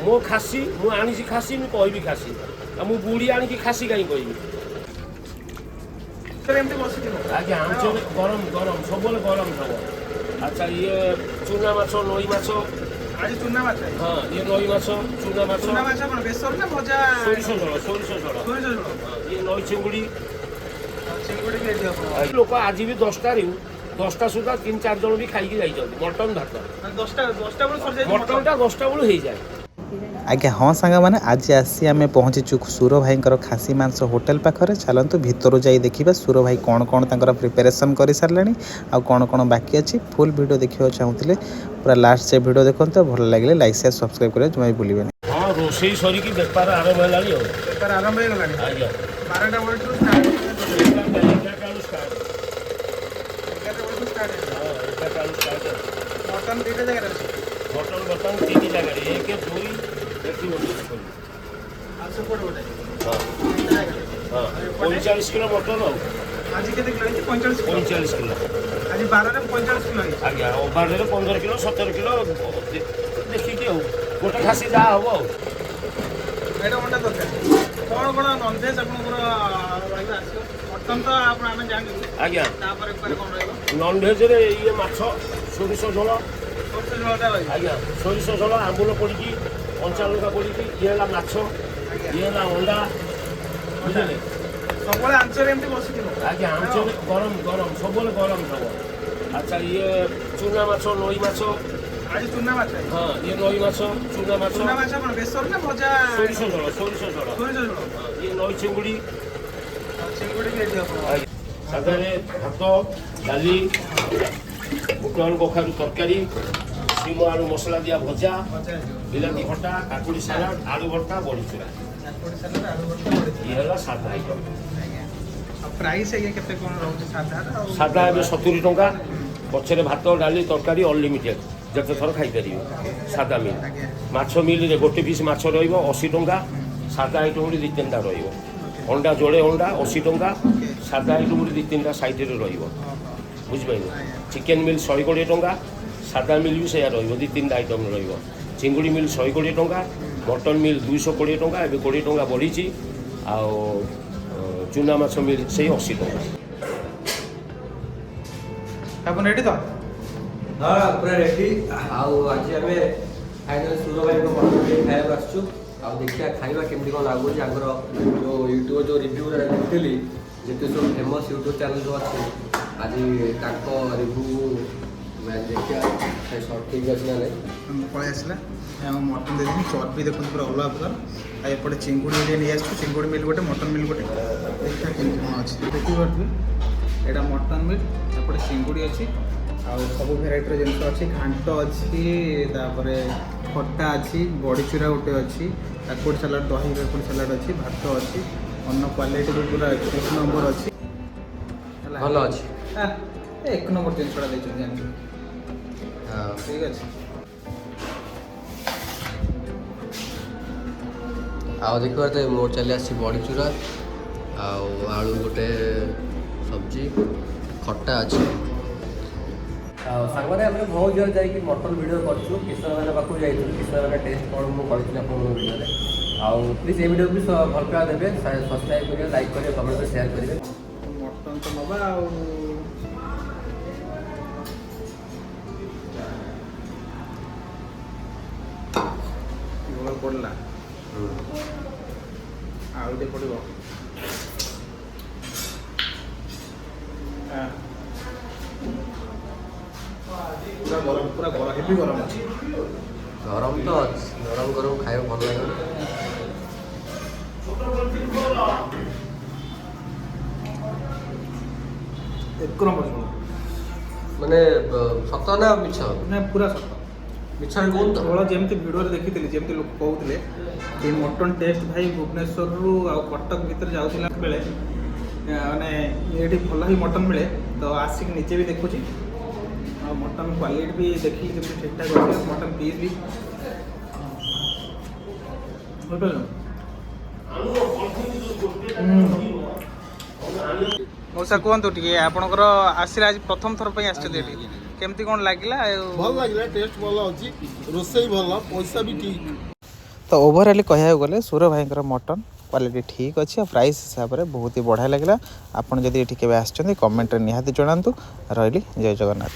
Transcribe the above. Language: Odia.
ମୋ ଖାସି, ମୁଁ ଆଣିଛି ଖାସି, ମୁଁ କହିବି ଖାସି। ଆଉ ମୁଁ ବୁଢ଼ୀ ଆଣିକି ଖାସି କାହିଁ କହିବି? ଏମିତି ବସିଥିବ। ଆଜ୍ଞା, ଆଞ୍ଚରେ ଗରମ ଗରମ, ସବୁବେଳେ ଗରମ ଥବ। ଆଚ୍ଛା, ଇଏ ଚୁନା ମାଛ, ନଈ ମାଛ। ଆଜି ଚୁନା ମାଛ ହେଇଛି। ହଁ, ଇଏ ନଈ ମାଛ, ଚୁନା ମାଛ। ଚୁନା ମାଛ କ'ଣ ବେସର ନା ଭଜା? ସୋରିଷ ଝୋଳ, ସୋରିଷ ଝୋଳ। ସୋରିଷ ଝୋଳ। ହଁ, ଇଏ ନଈ ଚିଙ୍ଗୁଡ଼ି। ଆଉ ଚିଙ୍ଗୁଡ଼ି ବି ଏଠି ହବ। ଲୋକ ଆଜି ବି 10ଟାରୁ 10ଟା ସୁଦ୍ଧା ତିନି ଚାରି ଜଣ ବି ଖାଇକି ଯାଇଛନ୍ତି ମଟନ ଭାତ। ମାନେ 10ଟା ବେଳକୁ ସରିଯାଇଛି? ମଟନଟା 10ଟା ବେଳୁ ହେଇଯାଏ। ଆଜ୍ଞା ହଁ ସାଙ୍ଗମାନେ, ଆଜି ଆସି ଆମେ ପହଞ୍ଚିଛୁ ସୁର ଭାଇଙ୍କର ଖାସି ମାଂସ ହୋଟେଲ ପାଖରେ। ଚାଲନ୍ତୁ ଭିତରୁ ଯାଇ ଦେଖିବା ସୁର ଭାଇ କ'ଣ କ'ଣ ତାଙ୍କର ପ୍ରିପାରେସନ୍ କରିସାରିଲେଣି ଆଉ କ'ଣ କ'ଣ ବାକି ଅଛି। ଫୁଲ୍ ଭିଡ଼ିଓ ଦେଖିବାକୁ ଚାହୁଁଥିଲେ ପୁରା ଲାଷ୍ଟ ଯାଏ ଭିଡ଼ିଓ ଦେଖନ୍ତୁ ଆଉ ଭଲ ଲାଗିଲେ ଲାଇକ୍, ସେୟାର, ସବସ୍କ୍ରାଇବ୍ କରିବା ଜମା ବି ଭୁଲିବେନି। ହଁ, ରୋଷେଇ ସରିକି ବେପାର ଆରମ୍ଭ ହେଲାଣି ଆଉ। ବେପାର ଆରମ୍ଭ ହେଇଗଲାଣି? ଆଜ୍ଞା। 12ଟା ବେଳଠୁ ଷ୍ଟାର୍ଟ? 11ଟା ବେଳୁ ଷ୍ଟାର୍ଟ। 11ଟା ବେଳକୁ ଷ୍ଟାର୍ଟ ହେଇଗଲା। ହଁ, 11ଟା ବେଳୁ ଷ୍ଟାର୍ଟ। ମଟନ୍ ଦୁଇଟା ଜାଗାରେ ଅଛି? ମଟନ ବର୍ତ୍ତମାନ ତିନି ଜାଗାରେ, ଏକ, ଦୁଇ, ଏଠି ଗୋଟେ। ଆଉ ସେପଟେ ଗୋଟେ। ହଁ। ତିନିଟା ଜାଗାରେ। ହଁ, 45 କିଲୋ ମଟନ ଆଉ। ଆଜି କେତେ କିଲୋ ହେଇଛି? 45 କିଲୋ? 45 କିଲୋ। ଆଜି ବାରରେ 45 କିଲୋ ହେଇଛି। ଆଜ୍ଞା, ଅବାରରେ 15 କିଲୋ, 17 କିଲୋ ଦେଖିକି ଆଉ ଗୋଟେ ଖାସି ଯାହା ହବ ଆଉ। ଏଇଟା ଅଣ୍ଡା ତରକାରୀ। କ'ଣ କ'ଣ ନନଭେଜ୍ ଆପଣଙ୍କର ରହିବ, ଆସିବ? ମଟନ୍ ତ ଆପଣ ଆମେ ଜାଣିଲୁ। ଆଜ୍ଞା। ତାପରେ ପରେ କ'ଣ ରହିବ? ନନଭେଜରେ ଇଏ ମାଛ ସୋରିଷ ଝୋଳ। ସୋରିଷ ଝୋଳଟା ରହିବ। ଆଜ୍ଞା, ସୋରିଷ ଝୋଳ, ଆମ୍ବୁଲ ପଡ଼ିକି, କଞ୍ଚା ଲଙ୍କା ପଡ଼ିକି। ଇଏ ହେଲା ମାଛ। ଇଏ ହେଲା ଅଣ୍ଡା, ବୁଝିଲେ? ସବୁବେଳେ ଆଞ୍ଚରେ ଏମିତି ବସିଥିବ। ଆଜ୍ଞା, ଆଞ୍ଚରେ ଗରମ ଗରମ, ସବୁବେଳେ ଗରମ ଥବ। ଆଚ୍ଛା, ଇଏ ଚୁନା ମାଛ, ନଈ ମାଛ। ଆଜି ଚୁନା ମାଛ ହେଇଛି। ହଁ, ଇଏ ନଈ ମାଛ, ଚୁନା ମାଛ। ଚୁନା ମାଛ କ'ଣ ବେସର ନା ଭଜା? ସୋରିଷ ଝୋଳ, ସୋରିଷ ଝୋଳ। ସୋରିଷ ଝୋଳ। ହଁ, ଇଏ ନଈ ଚିଙ୍ଗୁଡ଼ି। ଆଉ ଚିଙ୍ଗୁଡ଼ି ବି ଏଠି ହବ। ସାଧାରେ ଭାତ, ଡାଲି, ବୁଟ ଆଳୁ କଖାରୁ ତରକାରୀ, ଶିମ ଆଳୁ ମସଲା ଦିଆ ଭଜା, ଭଜା ହେଇଯିବ। ବିଲାତି ଖଟା, କାକୁଡ଼ି ସାଲାଡ଼, ଆଳୁ ଭର୍ତ୍ତା, ବଡ଼ିଚୁରା। କାକୁଡ଼ି ସାଲାଡ଼, ଆଳୁ ଭର୍ତ୍ତା, ବଡ଼ି। ଇଏ ହେଲା ସାଧା ଆଇଟମ୍। ଆଜ୍ଞା, ଆଉ ପ୍ରାଇସ୍ ଆଜ୍ଞା କେତେ କ'ଣ ରହୁଛି ସାଧାର ଆଉ? ସାଧା ଏବେ 70 ଟଙ୍କା। ପଛରେ ଭାତ, ଡାଲି, ତରକାରୀ ଅନଲିମିଟେଡ଼, ଯେତେ ଥର ଖାଇପାରିବେ ସାଧା ମିଲ୍। ମାଛ ମିଲ୍ରେ ଗୋଟେ ପିସ୍ ମାଛ ରହିବ 80 ଟଙ୍କା। ସାଧା ଆଇଟମ୍ରେ ଦୁଇ ତିନିଟା ରହିବ। ଅଣ୍ଡା, ଯୋଡ଼େ ଅଣ୍ଡା 80 ଟଙ୍କା। ସାଧା ଆଇଟମ୍ରେ ଦୁଇ ତିନିଟା ସାଇଡ଼ରେ ରହିବ, ବୁଝିପାରିଲେ? ଚିକେନ୍ ମିଲ୍ 120 ଟଙ୍କା। ସାଧା ମିଲ୍ ବି ସେଇଆ ରହିବ, ଦୁଇ ତିନିଟା ଆଇଟମ୍ ରହିବ। ଚିଙ୍ଗୁଡ଼ି ମିଲ୍ 120 ଟଙ୍କା। ମଟନ୍ ମିଲ୍ 220 ଟଙ୍କା, ଏବେ 20 ଟଙ୍କା ବଢ଼ିଛି। ଆଉ ଚୁନା ମାଛ ମିଲ୍ ସେଇ 80 ଟଙ୍କା। ଆପଣ ରେଡ଼ି ତ? ହଁ, ପୁରା ରେଡି। ଆଉ ଆଜି ଆମେ ଫାଇନାଲ ସୁର ଭାଇଙ୍କ ମଟନ୍ ବିରିୟାନୀ ଖାଇବାକୁ ଆସିଛୁ। ଆଉ ଦେଖିବା ଖାଇବା କେମିତି କ'ଣ ଲାଗୁଛି। ଆଙ୍କର ଯେଉଁ ୟୁଟ୍ୟୁବ ଯେଉଁ ରିଭ୍ୟୁ ଦେଖିଥିଲି, ଯେତେ ସବୁ ଫେମସ୍ ୟୁଟ୍ୟୁବ୍ ଚ୍ୟାନେଲ୍ ଯେଉଁ ଅଛି, ଆଜି ତାଙ୍କ ରିଭ୍ୟୁ ଆଜି ଦେଖିବା ସେ ଠିକ୍ ଅଛି ନା ନାହିଁ। ପଳେଇ ଆସିଲା ଆମ ମଟନ୍ ଦେଇଦେଲି। ଚର୍ବି ଦେଖନ୍ତୁ, ପୁରା ଅଲଗା ପ୍ରକାର। ଆଉ ଏପଟେ ଚିଙ୍ଗୁଡ଼ି ଟିକେ ନେଇ ଆସିଛୁ, ଚିଙ୍ଗୁଡ଼ି ମିଲ୍ ଗୋଟେ, ମଟନ୍ ମିଲ୍ ଗୋଟେ। ଦେଖିବା କେମିତି କ'ଣ ଅଛି। ଦେଖିପାରୁଥିବେ, ଏଇଟା ମଟନ୍ ମିଲ୍, ଏପଟେ ଚିଙ୍ଗୁଡ଼ି ଅଛି ଆଉ ସବୁ ଭେରାଇଟିର ଜିନିଷ ଅଛି। ଘାଣ୍ଟ ଅଛି, ତାପରେ ଖଟା ଅଛି, ବଡ଼ିଚୁରା ଗୋଟେ ଅଛି, କାକୁଡ଼ି ସାଲାଡ଼, ଦହି କାକୁଡ଼ି ସାଲାଡ଼ ଅଛି, ଭାତ ଅଛି। ଅନ୍ନ କ୍ୱାଲିଟି ବି ପୁରା ଏକ ନମ୍ବର ଅଛି, ହେଲା? ଭଲ ଅଛି। ଏକ ନମ୍ବର ଜିନିଷଟା ଦେଇଛନ୍ତି ଜାଣିଛୁ। ଠିକ୍ ଅଛି। ଆଉ ଦେଖିପାରୁଥିବେ, ମୋର ଚାଲି ଆସିଛି ବଡ଼ିଚୁରା ଆଉ ଆଳୁ ଗୋଟେ ସବଜି, ଖଟା ଅଛି। ଆଉ ସାଙ୍ଗରେ ଆମେ ବହୁତ ଜାଗା ଯାଇକି ମଟନ୍ ଭିଡ଼ିଓ କରିଛୁ। କିଶୋର ଭାଇନା ପାଖକୁ ଯାଇଥିଲୁ। କିଶୋର ଭାଇନା ଟେଷ୍ଟ କ'ଣ ମୁଁ କହିଥିଲି ଆପଣଙ୍କ ଭିଡ଼ିଓରେ। ଆଉ ପ୍ଲିଜ୍ ଏ ଭିଡ଼ିଓ ବି ଭଲ ପାଇବା ଦେବେ, ସବସ୍କ୍ରାଇବ୍ କରିବେ, ଲାଇକ୍ କରିବେ, କମେଣ୍ଟ କରିବେ, ସେୟାର କରିବେ। ମଟନ୍ ତ ନେବା ଆଉ ଝୋଳ ପଡ଼ିଲା, ଆଳୁ ଟିକେ ପଡ଼ିବ। ହଁ। ପୁରା ଗରମ, ପୁରା ଗରମ, ହେଭି ଗରମ ଅଛି। ଗରମ ତ ଅଛି, ଗରମ ଗରମ ଖାଇବାକୁ ଭଲ ଲାଗିବ। ଏକ ନମ୍ବର ଝୋଳ। ମାନେ ସତ ନା ମିଛ? ନା, ପୁରା ସତ। ମିଛରେ କୁହନ୍ତୁ ତ। ଝୋଳ ଯେମିତି ଭିଡ଼ିଓରେ ଦେଖିଥିଲି, ଯେମିତି ଲୋକ କହୁଥିଲେ ଏ ମଟନ୍ ଟେଷ୍ଟ, ଭାଇ ଭୁବନେଶ୍ୱରରୁ ଆଉ କଟକ ଭିତରେ ଯାଉଥିଲା ବେଳେ ମାନେ ଏଇଠି ଭଲ ହିଁ ମଟନ୍ ମିଳେ। ତ ଆସିକି ନିଜେ ବି ଦେଖୁଛି ଆଉ ମଟନ୍ କ୍ୱାଲିଟି ବି ଦେଖିଲି ଯେମିତି ଠିକ୍ଠାକ୍ ଅଛି। ମଟନ୍ ପିସ୍ ବି, ବୁଝିପାରିଲ? ମଉସା, କୁହନ୍ତୁ ଟିକେ, ଆପଣଙ୍କର ଆସିଲେ ଆଜି ପ୍ରଥମ ଥର ପାଇଁ ଆସିଛନ୍ତି ଏଠି, କେମିତି କ'ଣ ଲାଗିଲା ଆଉ? ଭଲ ଲାଗିଲା, ଟେଷ୍ଟ ଭଲ ଅଛି, ରୋଷେଇ ଭଲ, ପଇସା ବି ଠିକ୍। ତ ଓଭରାଲି କହିବାକୁ ଗଲେ ସୁର ଭାଇଙ୍କର ମଟନ୍ କ୍ୱାଲିଟି ଠିକ୍ ଅଛି ଆଉ ପ୍ରାଇସ୍ ହିସାବରେ ବହୁତ ହି ବଢ଼ିଆ ଲାଗିଲା। ଆପଣ ଯଦି ଏଠି କେବେ ଆସିଛନ୍ତି, କମେଣ୍ଟରେ ନିହାତି ଜଣାନ୍ତୁ। ରହିଲି, ଜୟ ଜଗନ୍ନାଥ।